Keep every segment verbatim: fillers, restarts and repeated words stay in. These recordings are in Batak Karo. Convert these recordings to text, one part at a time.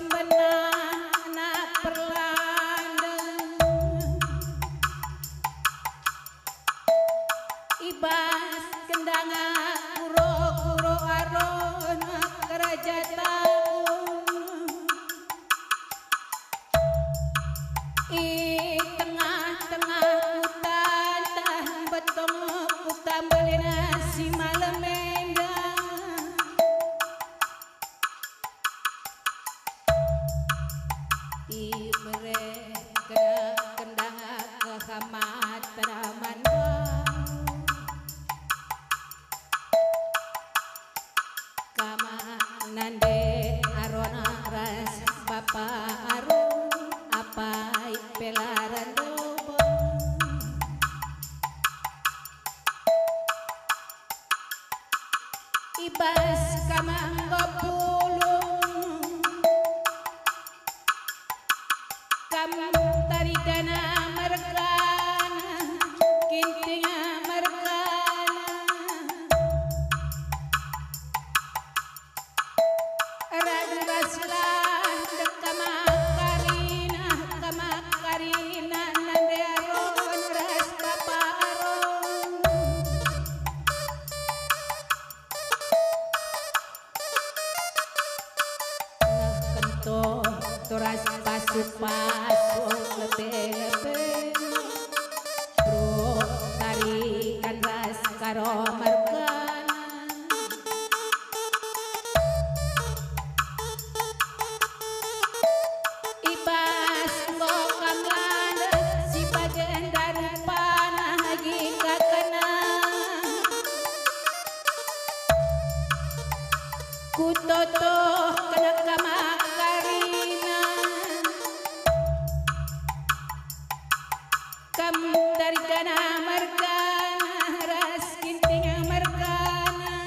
Pembenana perlandeng, i bas kendanga kuro-kuro arona keraja tahun, i tengah-tengah kuta ntah betong kuta mbelin si malem enda. Ibereken kendang kehamat raman bau. Kama nande Aron ras Bapa Aron, apai pe la rendo bau. I bas kama enggo pulung, kam tarigana mergana, kinting mergana. Radu raslah dek kama karina, kama karina nande Aron ras Bapa Aron. Nah, kento turas pasu-pasu lebe-lebe, bro tarikan ras karo mergana. I bas enggo kam landek si bagenda rupana agi kakana. Kutotoh kena kama karina. Kam tarigana mergana ras kinting mergana.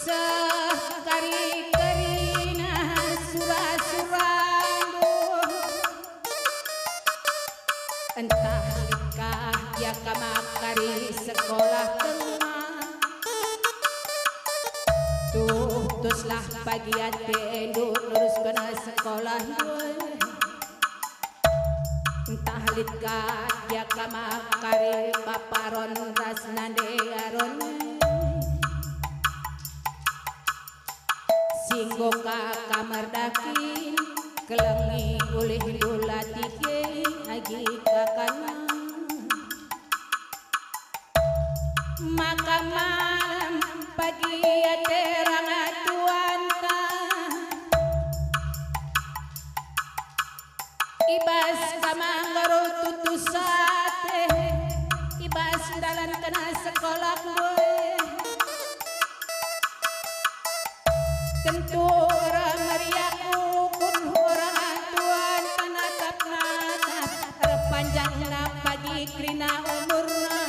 Seh kari kerina sura-surandu. Ntah lit ka ia kama kari sekolah denga. Tutuslah bagi atendu nerusken sekolah ndue. Ntah lit ka ia kama kari Bapa Aron ras nande Aron. Si enggo ka kam erdahin, kelengi ulihndu latih e agi kakana. Maka malem pagi ate ranga tuanta. I bas kama enggo tutus ate, i bas ndalanken sekolah ndue. Tentu ora meriah ukun orang tuan penatap-natap, erpanjangna pagi kerina umurna.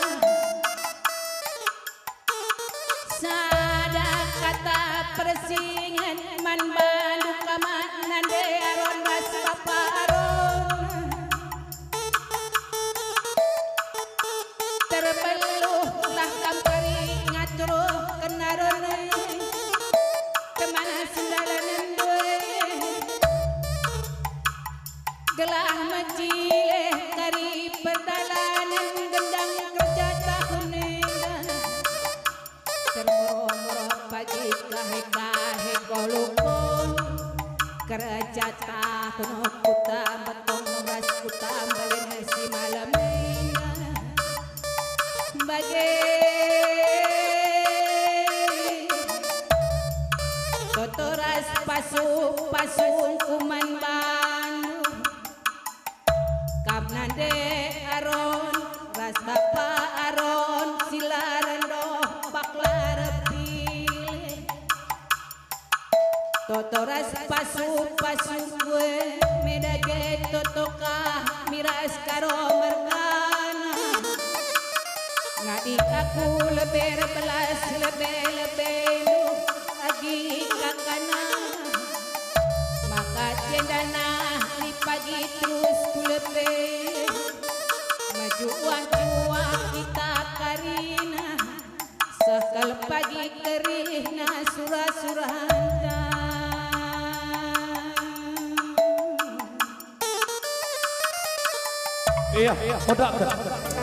Sada kata persingen man bandu kama nande Aron ras Bapa Aron. Terbeluhlah kam kari ngaturken Aron e, kemana si ndalanenndu e. Gelah mejile kari perdalanen gendang kerja tahun enda. Termoro-moro pagi kahe-kahe koluko, kerja tahun kuta Betong ras kuta Mbelin si malem enda. Bage toto ras pasu-pasungku man bandu. Kam nande Aron ras Bapa Aron si la rendo bak la erpilih. Toto ras pasu-pasu kue me dage toto kami ras karo mergana. Ngadi aku lebe erbelas lebe-lebendu agi kakana. Maka jenda nah lit pagi terus ku lebe. Mejuah-juah kita karina. Seh kal pagi kerihna sura-suranta. Iya, odaken.